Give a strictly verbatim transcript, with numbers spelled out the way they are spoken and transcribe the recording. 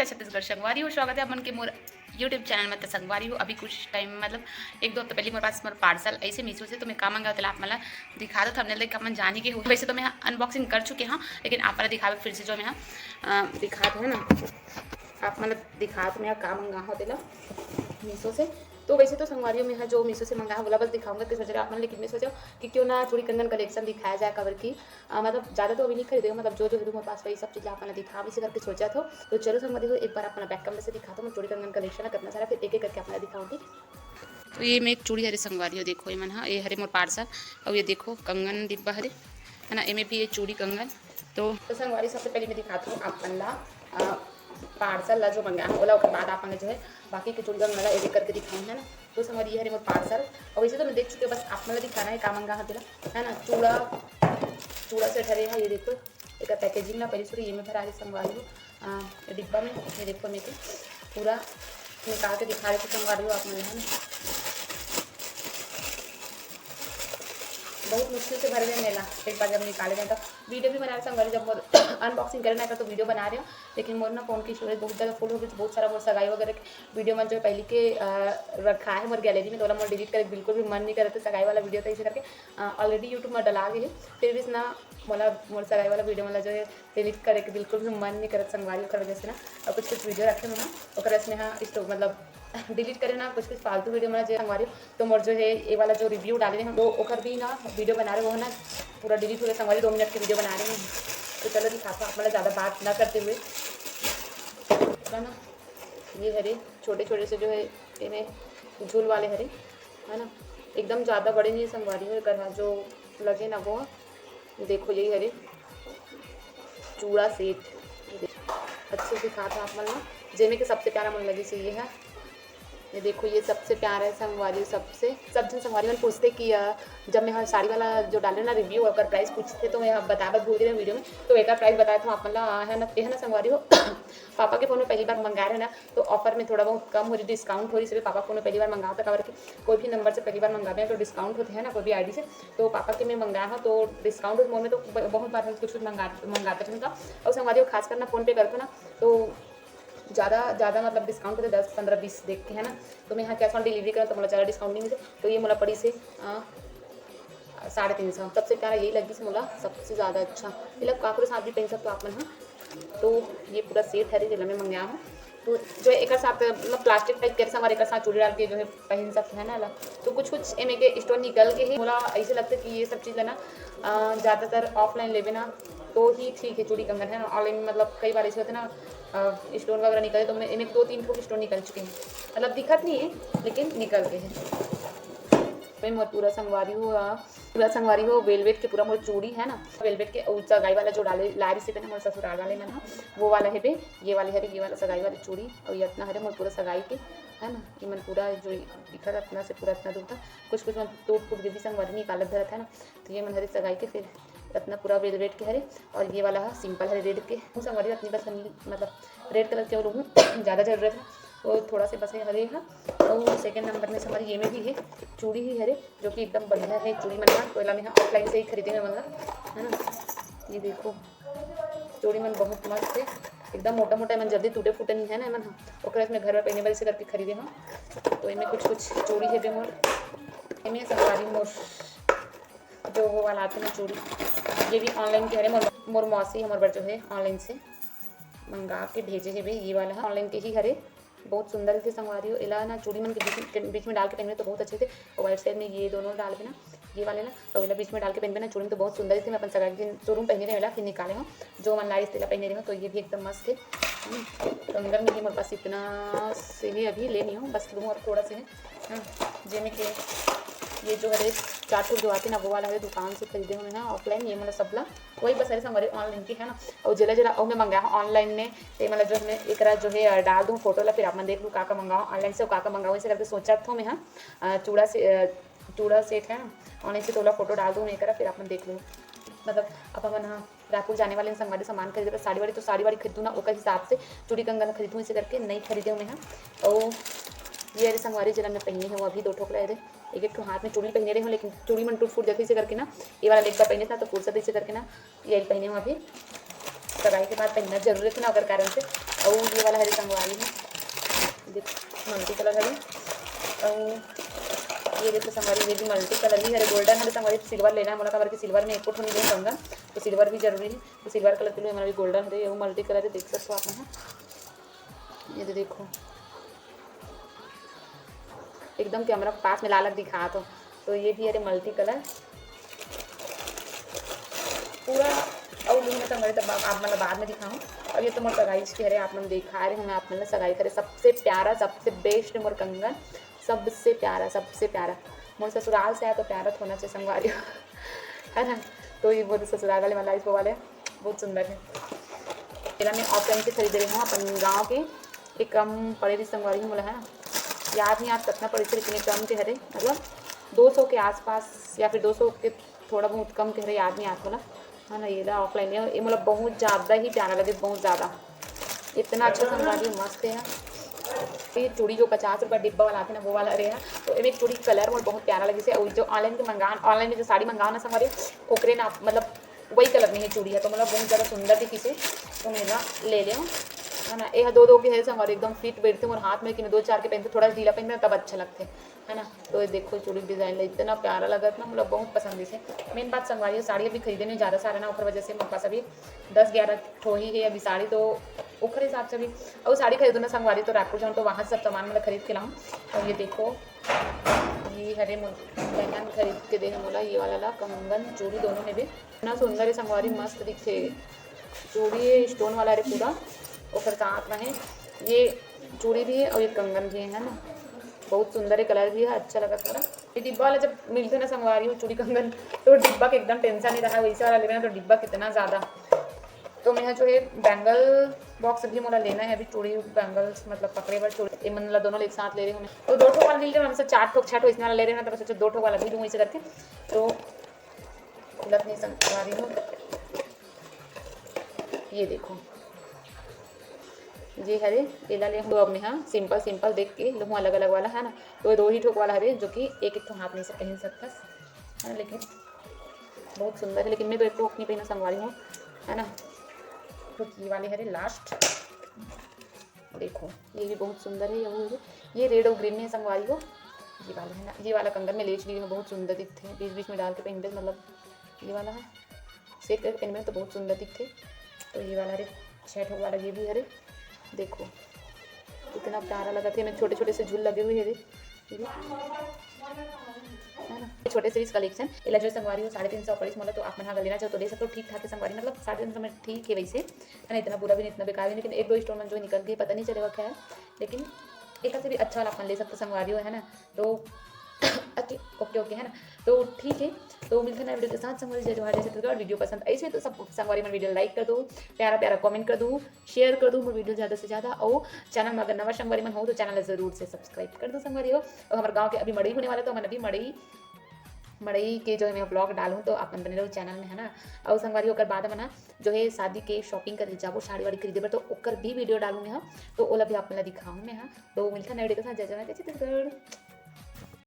छत्तीसगढ़ संगवारी हो, स्वागत है आप मन के मोर YouTube चैनल में। तो संगवारी हो, अभी कुछ टाइम, मतलब एक दो हफ्ता पहले मोर पास मोर पार्सल ऐसे मीशो से, तो मैं का मंगाओ तेला आप मन ला दिखा दो। थंबनेल देख के आप मन जान ही गे हो। वैसे तो मैं अनबॉक्सिंग कर चुके हूँ, लेकिन आप मन ला दिखावे फिर से जो मैं, अ, दिखा दो, है ना, आप मन ला दिखा दो मैं का मंगा हो तेला मीशो से। तो वैसे तो संगवारी हो, मैं जो मीशो से मंगा हो, वोला बस दिखाऊंगा कि सोच रहे आप मन, लेकिन मैं सोचा कि क्यों ना चूड़ी कंगन कलेक्शन दिखाया जाए, काबर कि अ, मतलब ज़्यादा तो अभी नहीं खरीदे हो, मतलब जो जो है मोर पास वही सब चीज़ आप मन ला दिखावे से करके सोचा थो। तो चलो संगवारी हो, एक बार आप मन ला बैक कैमरा से दिखा दो मैं चूड़ी कंगन कलेक्शन है कितना सारा, फिर एक एक करके आप मन ला दिखाऊंगी। तो ये मैं एक चूड़ी हरे संगवारी हो, देखो ये मन हा, ये हरे मोर पार्सल, और ये देखो कंगन डिब्बा हरे, है ना, एमे भी ये चूड़ी कंगन। तो तो संगवारी, सबसे पहले मैं दिखाती हूँ आप मन ला, अ, पार्सल ला जो मंगाया है ओला, ओकर बाद आप मन ला जो है बाकी के चूड़ी कंगन ला एक एक करके दिखाऊँ, है ना। तो संगवारी, ये हरे मोर पार्सल, और वैसे तो मैं देख चुके हूँ, बस आप मन ला दिखाना है का मंगा है तेला, है ना। चूड़ा, चूड़ा सेट हरे है, ये देखो, एक पैकेजिंग ला पहले से ये में भरा है संगवारी हो, अ, डिब्बा में, ये देखो, मैं के पूरा निकाल के दिखा रही थी संगवारी हो आप मन ला, है ना। बहुत मुश्किल से भरे हुए मेला, एक बार जब निकाले जाए तो वीडियो भी बना रहे संगवारी, जब मोर अनबॉक्सिंग करे ना तो वीडियो बना रहे हो, लेकिन मोर ना फोन की स्टोरेज बहुत ज़्यादा फुल हो गई, तो बहुत सारा मोर सगाई वगैरह के वीडियो मन जो है पहले के, अ, रखा है मोर गैलरी में, तो ओला मोर डिलीट करे बिल्कुल भी मन नहीं करत है, सगाई वाला वीडियो तो इसे करके ऑलरेडी यूट्यूब में डला गए है, फिर भी ना मोला मोर सगाई वाला वीडियो मतलब जो है डिलीट करे के बिल्कुल भी मन नहीं करत संगवारी, ओकर वजह से ना, और कुछ कुछ वीडियो रखे हो ना, ओकर वजह से हाँ, स्टो-, मतलब डिलीट करे ना कुछ कुछ फालतू वीडियो मन जो संगवारी, तो मोर जो है ये वाला जो रिव्यू डाले रहे हम, तो ओकर भी ना वीडियो बना रहे, वो है ना पूरा डिलीट हो गया संगवारी, दो मिनट की वीडियो बना रहे हैं। तो चलो दिखाता हूँ आप मन ला ज़्यादा बात ना करते हुए, है ना। ये हरे छोटे छोटे से जो है, इन्हें झूल वाले हरे, है ना, एकदम ज़्यादा बड़े नहीं संगवारी हो, एकर हा जो लगे ना वो, देखो यही हरे चूड़ा सेट, अच्छे से दिखात हूँ आप मन ला, जेमे के सबसे प्यारा मन लगे से ये है। ये देखो, ये सबसे प्यारा है संगवारी, सबसे, सब झन संगवारी मन पूछते कि, अ, जब मैं हर साड़ी वाला जो डाले ना रिव्यू, ओकर प्राइस पूछते, तो मैं बताए बर भूल गई वीडियो में, तो एकर प्राइस बताए तो आप मन ला, अ, है ना, ये है ना संगवारी हो, पापा के फोन में पहली बार मंगाए रहे ना, तो ऑफर में थोड़ा बहुत कम हो रही, डिस्काउंट हो रही, इसलिए पापा के फोन में पहली बार मंगाओ, तो काबर कि कोई भी नंबर से पहली बार मंगावे हैं तो डिस्काउंट होते हैं ना, कोई भी आईडी से। तो पापा के मैं मंगाया हूँ तो डिस्काउंट होते, मोर में तो ब-, बहुत बार हम कुछ कुछ मंगा मंगाते रहता। और संगवारी हो, खास करना फोन पे करते ना, तो ज़्यादा ज़्यादा मतलब डिस्काउंट होते दस, पन्द्रह, बीस देख के, है ना। तो मैं यहाँ कैश ऑन डिलीवरी करूँ तो मोला ज़्यादा डिस्काउंट नहीं मिलते, तो ये मोला पड़ी से, अ, साढ़े तीन सौ। सबसे प्यारा यही लगी से मोला सबसे ज़्यादा अच्छा, मतलब काकरो साथ भी पहन सकते हो आप मन, हाँ। तो ये पूरा सेट हरे, जेला मैं मंगाया हूँ। तो जो एकर साथ, मतलब प्लास्टिक टाइप के, हमारे एकर साथ चूड़ी डाल के जो है पहन सकते हैं ना अलग। तो कुछ कुछ एमे के स्टोन निकल के ही, मोला ऐसे लगता है कि ये सब चीज़ ला ना, अ, ज़्यादातर ऑफलाइन लेवे ना तो ही ठीक है, चूड़ी कंगन, है ना। ऑनलाइन में मतलब कई बार ऐसे होते ना, स्टोन वगैरह निकले, तो मैं, एमे दो तीन ठो स्टोन निकल चुके हैं, मतलब दिखत नहीं है लेकिन निकल के है। मैं मोर पूरा संगवारी हो, अ, पूरा संगवारी हो, वेलवेट के पूरा मोर चूड़ी है ना, वेलवेट के, और सगाई वाला जो डाले लाए रही से ना मोर ससुराल वाले मन ह, वो वाला है बे, ये वाले हरे, ये वाला सगाई वाली चूड़ी, और ये इतना हरे मोर पूरा सगाई के, है ना। ये मन पूरा जो दिखत इतना से पूरा इतना दूर तक, कुछ कुछ मन टूट फूट के भी संगवारी निकालत धरत है ना। तो ये मन हरे सगाई के, फिर इतना पूरा वेलवेट के हरे, और ये वाला है सिंपल हरे रेड के। संगवारी अपनी पसंद, मतलब रेड कलर के और ज़्यादा जरूरत है, वो थोड़ा से बस हरे है। और सेकंड नंबर में संगवारी ये में भी है, चूड़ी ही हरे, जो कि एकदम बढ़िया है चूड़ी मन का। तो एला मैं ऑफलाइन से ही खरीदे मैं मन ला, है ना। ये देखो, चूड़ी मन बहुत मस्त है, एकदम मोटा मोटा, एमन जल्दी टूटे फूटे नहीं है ना एमन ह। ओकरे में घर में पहने बर इसे करके खरीदे हूँ। तो इनमें कुछ कुछ चूड़ी है बे मोर, इनमें संगवारी मोर जो वो वाला आते हैं चूड़ी, ये भी ऑनलाइन के हरे, मोर, मोर मौसी हमर बर जो है ऑनलाइन से मंगा के भेजे हे बे। ये वाला है ऑनलाइन के ही हरे, बहुत सुंदर थे संगवारी हो। एला ना चूड़ी मन के बीच में, बीच में डाल के पहनबे तो बहुत अच्छे थे। और वाइट साइड में ये दोनों डालबे ना, ये वाले ना, तो एला बीच में डाल के पहनबे ना चूड़ी में तो बहुत सुंदर थे। मैं अपन सगा के शोरूम पहने रहे, एला फिर निकाले हूँ, जो मन लाइस तेला पहने रहे हूँ, तो ये भी एकदम मस्त है। हम्म, तो अंदर में ये मोर पास इतना से ही अभी ले नहीं हूँ, बस लूँ और थोड़ा से है। हाँ, जेमे के ये जो हरे चार ठो जो आते ना, वो वाला हरे दुकान से खरीदे हूँ मैं, हाँ, ऑफलाइन। ये मतलब सबला वही बस हरे संगवारी ऑनलाइन की है ना, और जेला जेला और मैं मंगाया हूँ ऑनलाइन में, ते मतलब जो है एकरा जो है, अ, डाल दूँ फोटो ला, फिर आप मन देख लूँ का का मंगाओ ऑनलाइन से, का का मंगाओ, ऐसे करके सोचा था मैं, हाँ। अ, चूड़ा से, अ, चूड़ा सेट है ना, ऑनलाइन से तोला फोटो डाल दूँ मैं एकरा, फिर आप मन देख लूँ। मतलब अब हमन, हाँ, रायपुर जाने वाले हैं संगवारी, सामान खरीदे बर साड़ी वाड़ी, तो साड़ी वाड़ी खरीदूँ ना, ओकर हिसाब से चूड़ी कंगन खरीदूँ, ऐसे करके नहीं खरीदे हूँ मैं, हाँ। और ये हरे संगवारी जेला मैं पहनी है, वो अभी दो ठोक ला हरे, एक एक ठो हाथ में चूड़ी पहने रहे हूँ, लेकिन चूड़ी मन टूट फूट जाती, इसे करके ना ये वाला एक बार पहने था तो फुर्सत, इसे करके ना ये पहने हूँ अभी। सगाई के बाद पहनना जरूरी थे ना, ओकर कारण से। अउ ये वाला हरे संगवारी में, देख, मल्टी कलर हरे। अउ ये देखो संगवारी, ये भी मल्टी कलर ही हरे, गोल्डन हरे संगवारी। सिल्वर लेना है मोला, काबर कि सिल्वर में एको ठो नहीं दे कंगन, तो सिल्वर भी जरूरी है। तो सिल्वर कलर के लिए हमारा भी गोल्डन हरे, ये मल्टी कलर है, देख सकते हो आप मन ह। ये दे देखो, एकदम कैमरा के पास में लालक दिखा तो। तो ये भी हरे मल्टी कलर पूरा। अउ लुहू में संगवारी, तब आप मन ला बाद में दिखाऊँ। अब ये तो मोर सगाई के हरे, आप मन देखा रहे हूँ मैं आप मन ला सगाई करे। सबसे प्यारा, सबसे बेस्ट मोर कंगन, सबसे प्यारा, सबसे प्यारा। मोर ससुराल से आया तो प्यारा तो होना चाहिए संगवारी, है ना? तो ये मोर ससुराल वाले वाला इसको वाले बहुत सुंदर है। तेरा मैं ऑफलाइन से खरीदे रही हूँ अपन गाँव के, एक कम पड़े रही संगवारी मोला, है ना? याद नहीं आज कितना पड़े थे, लेकिन ये कम के हरे, मतलब दो सौ के आसपास या फिर दो सौ के थोड़ा बहुत कम के हरे, याद नहीं आज मोला, है ना? ये ला ऑफलाइन है, ये मोला बहुत ज़्यादा ही प्यारा लगे, बहुत ज़्यादा। इतना अच्छा संगवारी, मस्त है। ये चूड़ी जो पचास रुपया डिब्बा वाला आथे ना, वो वाला रहे है। तो एक चूड़ी कलर मोर बहुत प्यारा लगिस हे, अउ जो ऑनलाइन के मंगान, ऑनलाइन में जो साड़ी मंगाओ ना संगवारी, ओकरे ना, मतलब वही कलर में ही चूड़ी है, तो मतलब बहुत ज़्यादा सुंदर दिखिस हे, तो मैं ना ले लेहूँ, है ना? ये दो दो के है संगवारी, एकदम फिट बैठते मोर हाथ में, कि मैं दो चार के पहनते, थोड़ा ढीला पहनते तब अच्छा लगते, है ना? तो ये देखो चूड़ी डिजाइन ला इतना प्यारा लगत ना, मतलब बहुत पसंद इसे। मेन बात संगवारी, साड़ी अभी खरीदे नहीं जा रहा सारा ना, ओकर वजह से मोर पास अभी दस ग्यारह ठो ही है अभी साड़ी, तो ओकर हिसाब से अभी। और साड़ी खरीदो ना संगवारी, तो रायपुर जाऊँ तो वहाँ से सब सामान मतलब खरीद के लाऊँ। और ये देखो, ये हरे मोर बहन खरीद के दे हे मोला, ये वाला ला कंगन चूड़ी दोनों में भी इतना सुंदर है संगवारी, मस्त दिखे। चूड़ी स्टोन वाला रे पूरा, ओकर साथ में है ये चूड़ी भी है और ये कंगन भी है, है ना? बहुत सुंदर है, कलर भी है, अच्छा लगा थोड़ा। ये डिब्बा वाला जब मिलते ना संगवारी हो चूड़ी कंगन, तो डिब्बा के एकदम टेंशन नहीं रहा, वैसे वाला लेवे ना तो डिब्बा कितना ज़्यादा। तो मैं जो है बैंगल बॉक्स भी मोला लेना है अभी, चूड़ी बैंगल्स मतलब पकड़े बर चूड़ी, ये मन ला दोनों एक साथ ले रहे हूँ मैं। तो दो ठो वाला ले रहे हूँ, हमसे चार ठो छः ठो इसमें वाला ले रहे हैं ना, तो मैं सोचा दो ठो वाला भी लूँ इसे करके। तो खुलत नहीं संगवारी हो, ये देखो, ये हरे, एला ले हम अब मैं हाँ सिंपल सिंपल देख के लूँ, अलग अलग वाला है ना। तो ये दो ही ठोक वाला हरे जो कि एक एक ठो हाथ में से पहन सकता है ना, लेकिन बहुत सुंदर है। लेकिन मैं तो एक ठोक नहीं पहना संगवारी हूँ, है ना। तो ये वाले हरे लास्ट, देखो ये भी बहुत सुंदर है। ये, ये रेड और ग्रीन में संगवारी हो, ये वाला है ना, ये वाला कंगन में लेस ली है, बहुत सुंदर दिखते हैं, बीच बीच में डाल के पहनते, मतलब ये वाला है सेट करके पहनबे तो बहुत सुंदर दिखते। तो ये वाला हरे छः ठो वाला, ये भी हरे, देखो कितना प्यारा लगत है, इनमें छोटे छोटे से झूल लगे हुए हरे, ये भी, है ना। छोटे से इस कलेक्शन एला जो संगवारी हो साढ़े तीन सौ पड़िस मोला, तो आप मन हा अगर लेना चाहो तो ले सकते हो, ठीक ठाक है संगवारी, मतलब साढ़े तीन सौ में ठीक है वैसे, है ना, इतना बुरा भी नहीं, इतना बेकार भी नहीं, लेकिन एक दो स्टोन मन जो निकल गए पता नहीं चलेगा क्या है, लेकिन एक से भी अच्छा वाला अपन ले सकते संगवारी हो, है ना। तो ओके ओके ओके, है ना। तो ठीक है, तो मिलते हैं नए वीडियो के साथ संगवारी। जय जोहार, जय छत्तीसगढ़। वीडियो पसंद आई से तो सब संगवारी मन वीडियो लाइक कर दो, प्यारा प्यारा कमेंट कर दो, शेयर कर दो मोर वीडियो ज़्यादा से ज़्यादा। और चैनल में अगर नवा संगवारी मन हो तो चैनल ला जरूर से सब्सक्राइब कर दो संगवारी हो। और हमारे गाँव के अभी मड़ई होने वाला, तो हमन अभी मड़ई मड़ई के जो है मैं ब्लॉग डालूँ तो आप मन बने रहो चैनल में, है ना। और संगवारी ओकर बाद हमन ना जो है शादी के शॉपिंग करे जाबो, साड़ी वाड़ी खरीदे बर, तो ओकर भी वीडियो डालूँ मैं, हाँ। तो ओला भी आप मन ला दिखाऊँ मैं, हाँ। तो मिलता है नए वीडियो के साथ। जय जवान, जय छत्तीसगढ़।